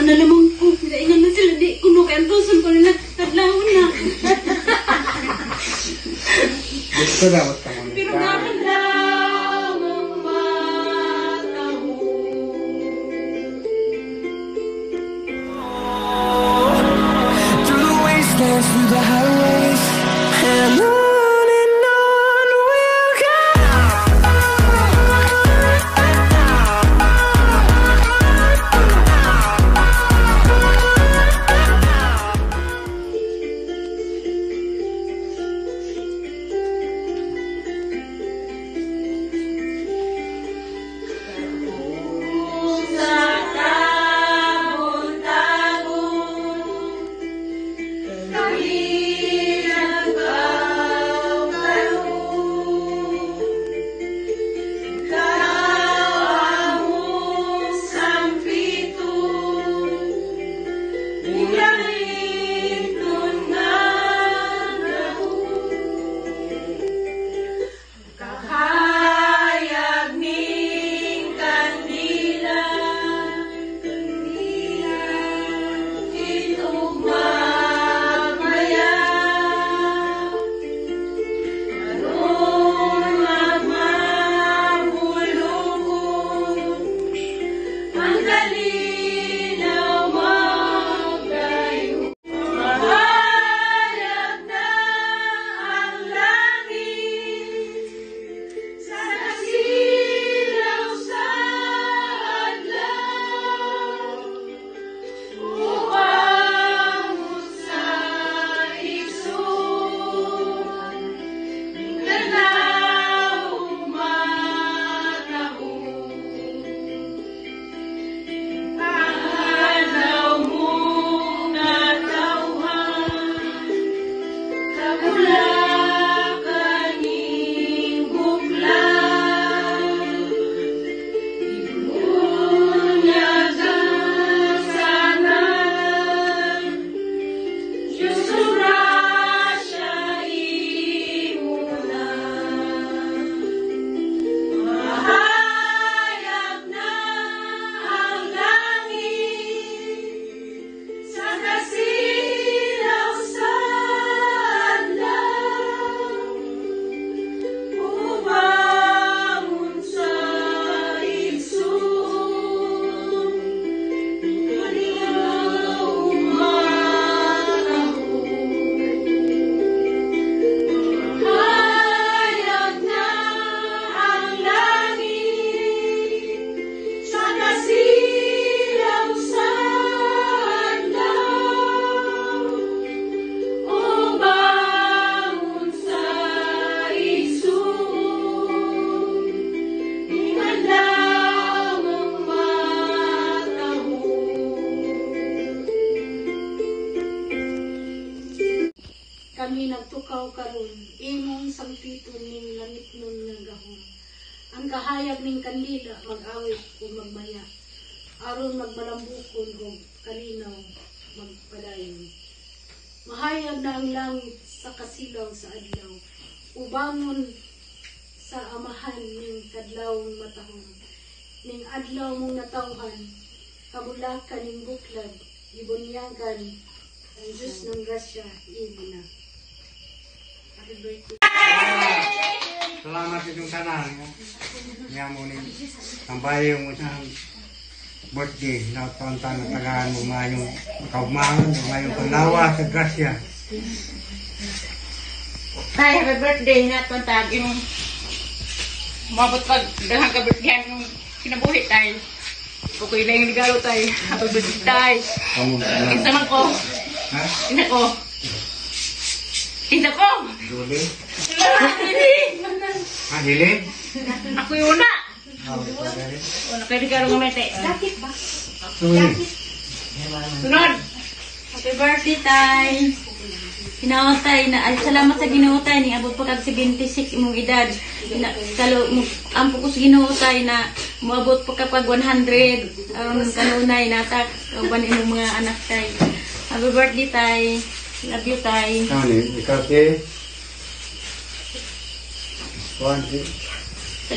Naana naman ko. Ingon na sila di kuno kay antuson ko nila kadlawon na. Gusto dapat ka mo. Pero nga Through the wastelands, through the highways, and on we'll go. Kami nagtukaw karon imong sangpiton ning langitnon nga gahom. Ang kahayag ning kandila mag-awit ug magmaya aron magmalambukon og kalinaw magpadayon. Mahayag na ang langit sa kasilaw sa adlaw, ubangon sa amahan ning kadlawon matahom. Ning adlaw mong natawhan, kabulakan ning buklad, gibunyagan ang Diyos ng grasya, imo na. Happy birthday. Salamat itong tanan. Nga mo ni tambayo mo sa birthday na taon-taon na tagaan mo mayong kaugmaon, mayong panglawa sa grasya. Tay, happy birthday na tag yung mabot pag daghang ka birthday yung kinabuhi tay. Kukuy na yung regalo tay. Happy birthday tay. Kinsa man ko? Ha? Kinsa ko? Kinsa ko? Duli? Dili. Ha, dili? Ako yung una. Oh, dili. Una kay regalo nga mete. Duli. Sunod. Happy birthday, Tay. Hinaot tay na ay salamat sa Ginoo tay ning abot pa kag 76 imong edad. Na, kalo mo ampo ko sa Ginoo tay na moabot pa ka pag 100 aron kanunay nata uban imong mga anak tay. Happy birthday tay. Love you tay. Ikaw ni, ikaw si... Kuan si...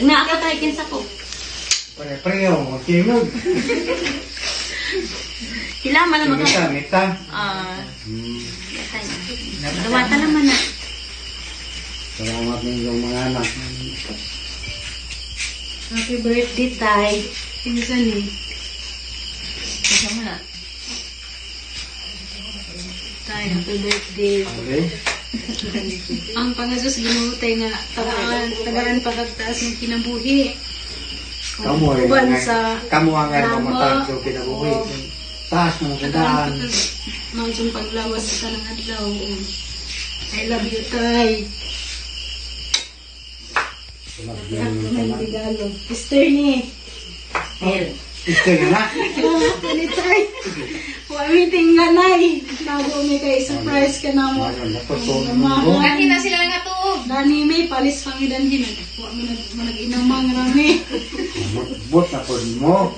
Na ako tay kinsa ko. Pare-pareho, magtimog. Sila man naman. Mita, mita. Ah. Dawata naman na. Salamat ninyong mga anak. Happy birthday, Tay. Pinsan eh. Kasama na. Tay, happy birthday. Okay. Ang pangasus Ginoo tay nga tagaan, tagaan pagkagtaas ng kinabuhi. Kamu ay Uban sa kamu ang ay Lama. mamatag sa kinabuhi. Taas ng tagaan sandaan. pagkag mausong paglawas sa tanang adlaw. I love you, Tay. Salamat May regalo. Sister ni. Ito na na. Ni Tay. Wa meeting nga nay. Nago mi kay surprise ka na mo. Ano, napasok Mama. mo. Dati na sila nga tuog. Dani may palis pangidan din. Wa mi nag nag-inamang rami. Bot na po mo.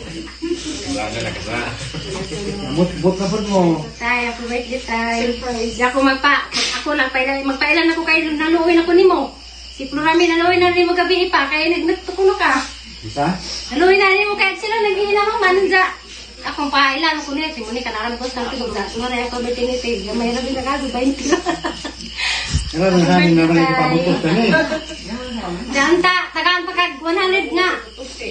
Bot na po mo. Tay, happy birthday, Tay. Surprise. Ako magpa, ako lang pailan, magpailan ako kay naluoy ako nimo. Si Plurami naluoy na nimo gabi pa kay nagtukuno ka. Isa? Naluoy na nimo kay sila nagiinamang man sa akong pailan ko niya, mo ni kanaran ko sa tigog sa sumara ako birthday ni Tay. Gamay ra bin nakago 20. Ano na sa amin naman ipabutos ka ni. Diyan ta, tagaan pa kag 100 nga.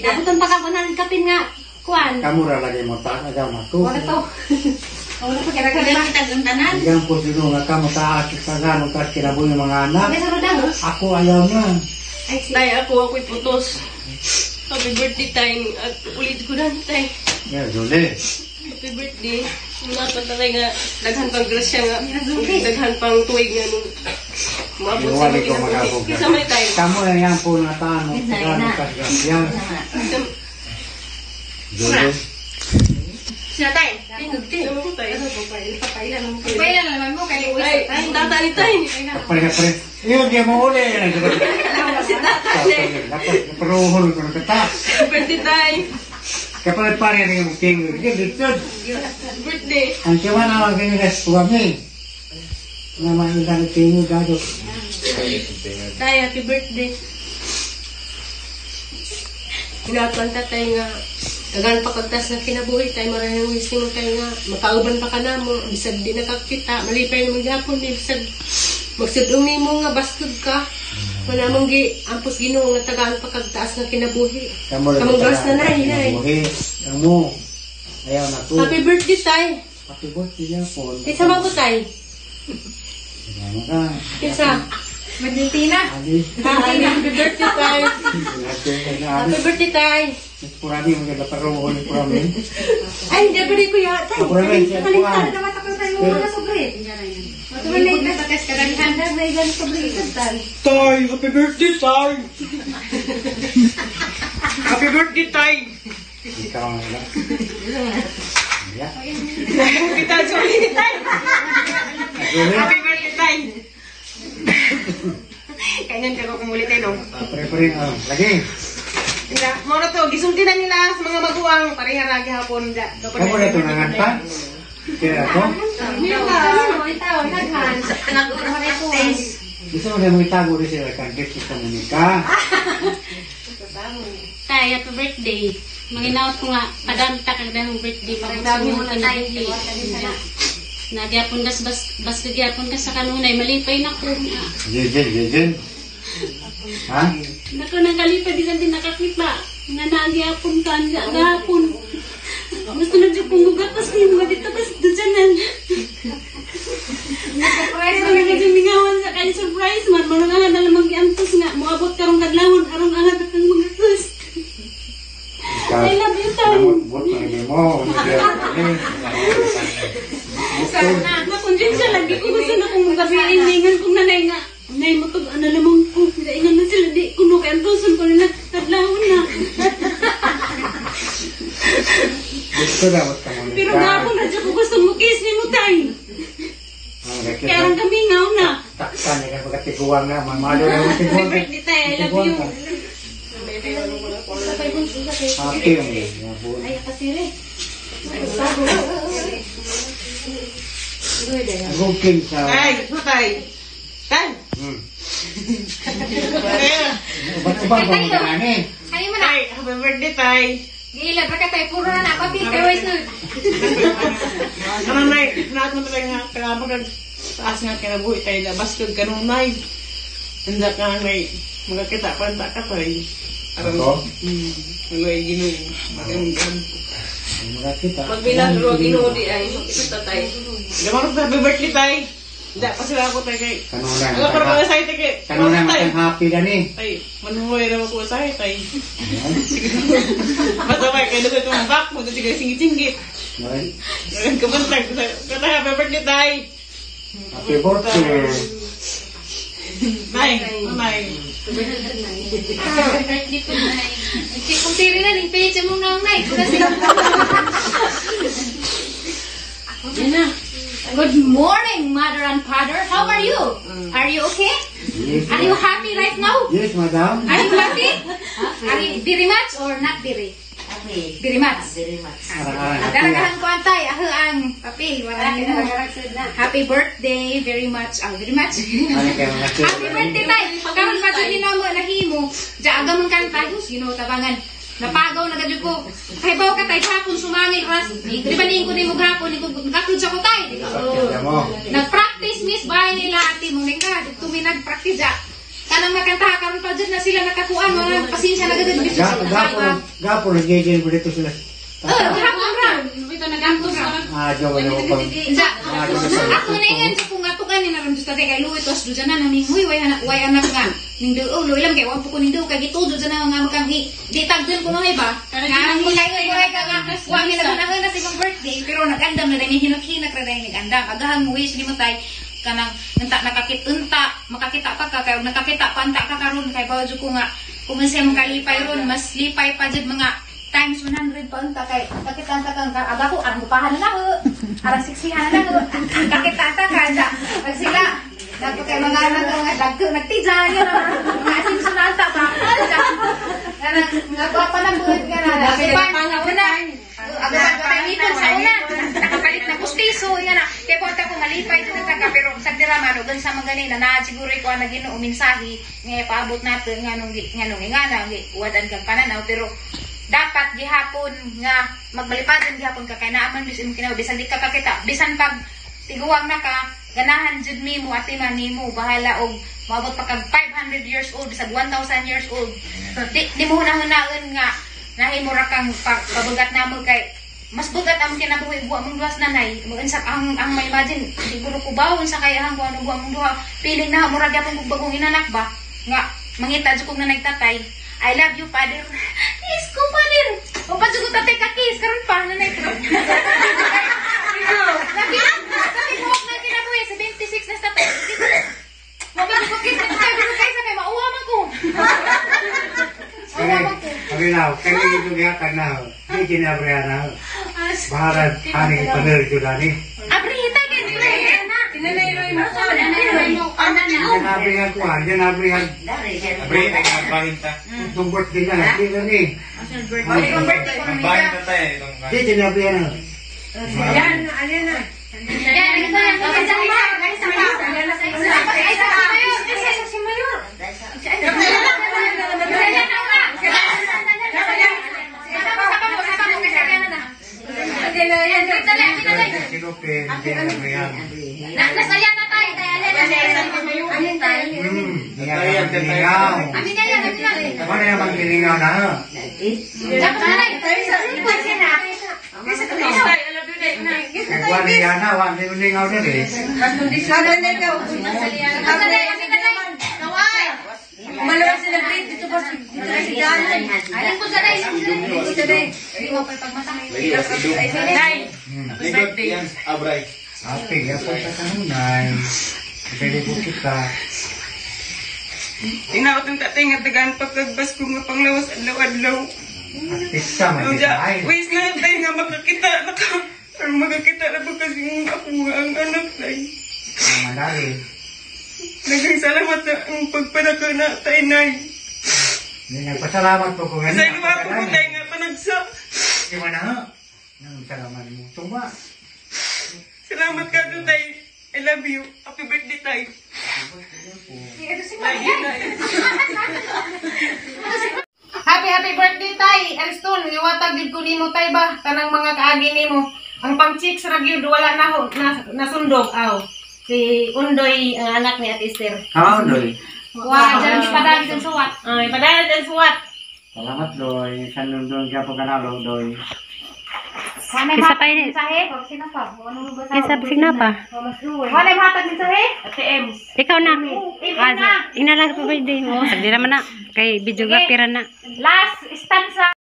Dabuton pa kag 100 kapin nga. Kuan. Kamu ra lagi mo taas agaw na ko. Wala to. Wala pa kaya kag kita tanan. Hanggang po sino nga kamo taas sa gano'n taas kinabuhi ng mga anak. May sarudang. Ako ayaw na. Ay, si Tay, ako ako'y putos. Happy birthday, Tay. At ulit ko na, Tay. Yeah, Julie. Happy birthday. Muna pa tatay nga, daghan pang grasya nga. Daghan pang tuig nga nung maabot sa Iwali ko kinabuhi. magabog. Kisa may tay. Kamu na yan po na taano. Gano'n taas grasya. Julie. Sila tay. Tingog ti. Sama ko tay. Pailan naman mo kay Luis. Ay, ang tata ni tay. Kapre, kapre. Iyo, di mo uli. Si tata ni. Naparuhol ko na kata. Happy birthday, tay. Kapre pare rin yung king. Dito. Happy birthday. Ang tiwa na lang ganyan sa kami. Na mailan tingin gado. Tay, happy birthday. Hinatuan tatay nga, tagaan pa kagtas na kinabuhi tay, maraming wising mo tay nga, makauban pa ka na mo, bisag di nakakita, malipay na maghapon, di bisag magsudong ni mo nga, bastod ka. Wala mong gi, ampos Ginoo nga tagaan pa kagtaas na kinabuhi. Kamong gas na nay, nay. Kamu. Ayaw na to. Happy birthday, tay. Happy birthday yan po. Kinsa man ko, tay? Salamat ka. Kinsa? Valentina. Adi. Happy birthday, tay. Happy birthday, tay. Purani mo ganda paruhol purani. Ay, hindi ba ko yata. Purani siya Kalinta kuan. na dapat ako tayo mga sobre. Matulay na sa test kadaghan na ilan sobre isan. Tay, happy birthday, Tay. Happy birthday, tay. Ikaw ang ila. Ya. Kita sorry, tay. Happy birthday, tay. Kanyan ka ko kung ulit, no? Pre-pre, lagi. Nila, mo na to, gisulti na nila sa mga maguwang, pareha ra gihapon da. Kamu na ito nanganta? Kaya ako? Gusto mo na mo itago rin sila kang gift sa Monica. Tay, happy birthday. Maginaot ko nga, padanta kag dahong birthday. Dami mo na tayo. Nagyapon das, basta gyapon ka sa kanunay, malipay na ko. Jejen, jejen. Ha? Naku, nangkalipay, bisan din nakakita. Nga nagyapon ka, gapon. Gusto na dyan kong gugatas ni mga dito, tas dyan. Pero nga dyan mingawan sa kanya surprise man, marang angat na lamang giantos nga, moabot karong kadlawon, arong angat at ang mga tus. I love you, Tay. Namot-bot na rin mo. Nakonsensya lagi ko gusto na kong gabi iningan kong nanay nga. Nay mo tug ano lamang ko. Ingan na sila di kuno kay antoson ko nila kadlawon na. Gusto dapat ka Monica. Pero gapon na dyan ko gusto mo kiss ni mo tay. Kaya ang kami ngaw na. Takpan niya ka pagkatiguan na. Mamalo na ang tiguan. Happy birthday tay, I love you. Happy ang Ay, kasiri. Booking sa... Tay, tay. Tay. Ubat-ubat ba mo na eh? Kayo mo na. Tay, happy birthday, tay. Giilad ra ka tay, puro na na papel kay way sud. Kanang nay, naat mo talaga nga kailangan taas nga kinabuhi tayo labas kag kanunay. Handa ka may magkakita pa ta ka tay. Ako? Maluay Ginoo. Magandang. Magkakita. Pagbilang ro Ginoo di ay makita tay. Gamaro sa happy birthday tay. Hindi pa sila ako tay kay. Kanunay. Ano para mga say tay kay. Kanunay matang happy na ni. Tay, manuhoy na ako sa tay. Basta may kay dito tumabak mo dito kay singit-singit. Ngayon kabantag kata happy birthday tay. Happy birthday. Nay, nay. Happy birthday po, Nay. Kung tiri na, ning page mong naong, Nay. Kasi Good morning, mother and father. How are you? Are you okay? Yes, Are you happy right now? Yes, madam. Are you happy? Are you very much or not very? Very much. Very much. Daragahan ko antay, aho ang papel. Wala na. Happy birthday, very much. Ah, very much. Happy birthday tay. Karon pa jud nimo nahimo. Diya aga man kanta, you know tabangan. Napagaw na gadyo ko. Kay baw ka tay hapon sumangil ras. Di ba niing ko nimo gahapon ni gatod sa ko tay. Nagpractice miss bahay nila ati mong lingka didto mi nagpractice ja. Kanang makanta karon pa jud na sila nakakuan wala pasensya na gud Gapon, gapon, gapon nagigil mo dito sila. Gapon ra. Ito nagantos ra. Ah, jowa na ko. Ako na ingan sa kung atukan ni naram tatay kay luwi tos dujan na ning huy way anak way anak nga ning duo luwi lang kay wa po ko ning duo kay gitudo dyan na nga makang di tagdon ko no ba nga ang kay way ka nga wa mi nagunahon na sa imong birthday pero nagandam na dai hinok-hinak ra dai nagandam agahang mo wish nimo tay kanang nanta nakakit-unta makakita pa ka kay nakakita pa anta ka karon kay bawo jud ko nga kung unsay mong kalipay ron mas lipay pa jud mga times 100 pa unta kay kakita anta kang aga ko arang gupahan na ho arang siksihan na ho kakita anta ka sa pag sila nagpo kay mga anak nga dagko nagtija niya na mga asin na anta ba kanang nagwapa na buhit ka na una aga pa ngipon sa una nakapalit na pustiso yan na kay punta ko malipay jud ta ka pero sa drama no gan sa mga ganina na siguro ko ang Ginoo mensahe nga ipaabot nato nganong ingana wadan kang pananaw pero dapat gihapon nga magbalipadan gihapon ka kay naaman bis imong kinabuhi bisan di ka kakita bisan pag tiguang na ka ganahan jud nimo atiman nimo bahala og moabot pa kag 500 years old bisag 1000 years old di mo hunahunaan nga nahimo ra kang pabugat namo kay mas bugat ang kinabuhi buwa mong duha sa nanay unsa ang ma-imagine siguro ko ba unsa kay ang buwa mong duha feeling na murag gyapon kog bagong inanak ba nga mangita jud kog nanay tatay. I love you, father. Kiss ko, father. O pa jud ko tatay ka kiss karon pa nanay. Sabi ko na kinabuhi 76 na sa tatay. Wa pa ko kiss tatay ko kay sa kay mauwa man ko. Mauwa man ko. Kami na, kami ito gihatag na. Di ginabrihan na. Bahala ani paner jud ani. Abri hitay kay dire. Tinanay roy mo. Tinanay roy mo. Ginabrihan ko, ginabrihan. Abri, nagbahinta. Itong birthday na, di na ni. Nagbahinta tayo. Di ginabrihan na. Yan, ayan na. Yan, ito yan. Isa pa. Isa pa. Isa pa. Isa mayor. Nasaya na tayo. Amin na yan. Amin na. Ano yung maghilingaw na? Wala yan na. Wala yung lingaw na rin. Malawa celebrate dito ba si Danay? Alam ko sa day. Likod yan, abray. Happy, yapon sa kanunay. Pwede ko kita. Inaot ang tatay nga dagan pagkagbas ko nga panglawas adlaw-adlaw. Artista man kita ay. Ways na tayo nga makakita na ka. Pero makakita na ba kasi ang ako nga ang anak tay. Madali. Nagang salamat sa ang pagpadako na tay nay. Nagpasalamat po ko Sa iluwa po ko tayo nga panagsa. Di ba na ha? Nang salamat mo. Tuma. Salamat ka doon tay. I love you. Happy birthday tay. Happy happy birthday, Tay. Ariston, niwatag gyud ko nimo, Tay, ba. Tanang mga kaagi nimo. Ang pang chicks ra gyud wala na ho na, nasundog aw. Si Undoy, ang anak ni Ate Esther. Ha, Doy. Wa dyan ipadagi dyan suwat. Ay, padala dyan suwat. Salamat, Doy. Sa nundong siya pagkanalo, Doy. Isa pa ini. Isa signa pa. Wala yung hatag mensahe? Ate Ems. Ikaw na. Ah, ina lang pa birthday mo. Sagdi naman na. Kay videographer na. Last stanza.